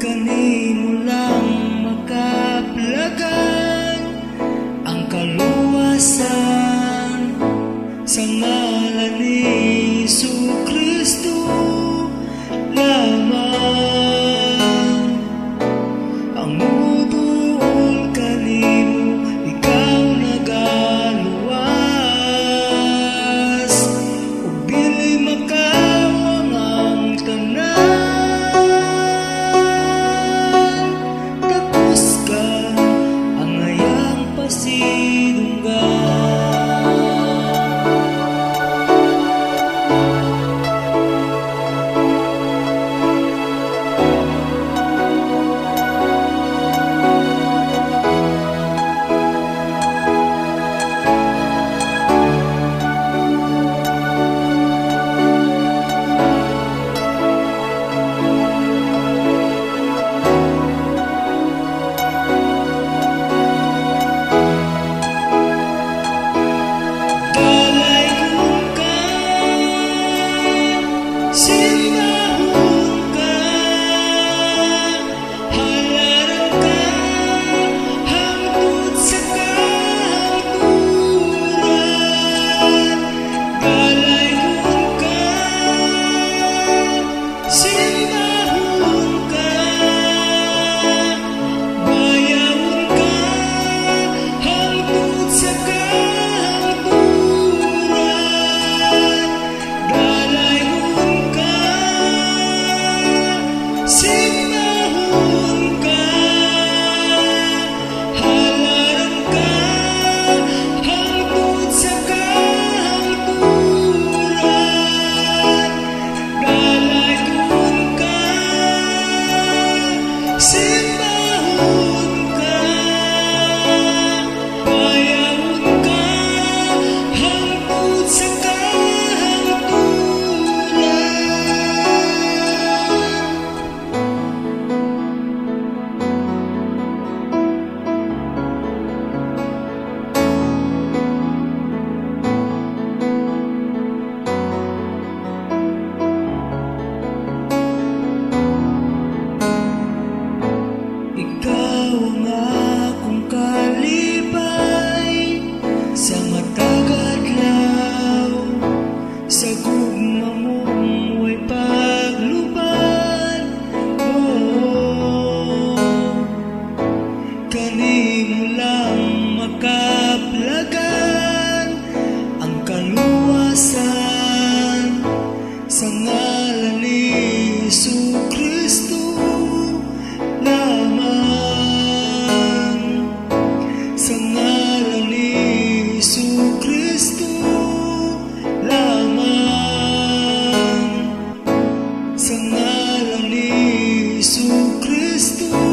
Kanimo lang makaplagan ang kaluwasan sa ngalan ni Hesu Kristo lamang. Ang muduol kanimo, ikaw nagaluwas ug dili makawang ang tanan. Takos ka ang ayang pasidunggan. Dalaygon ka, simbahon ka, halaran ka, hangtod sa kahangturan. Dalaygon ka, simbahon ka, bayawon ka, hangtod sa kahangturan. Dalaygon ka, simbahon ka, halaran ka, hangtod sa kahangturan. Dalaygon ka, simbahon ka, bayawon ka, hangtod sa kahangturan. Ikaw ang akong kalipay sa matag adlaw, sa gugma mong way paglubad. Oh, kanimo lang makaplagan ang kaluwasan sa ngalan ni Hesu Kristo lamang. Sa ngalan ni Hesu Kristo lamang. Sa ngalan ni Hesu Kristo.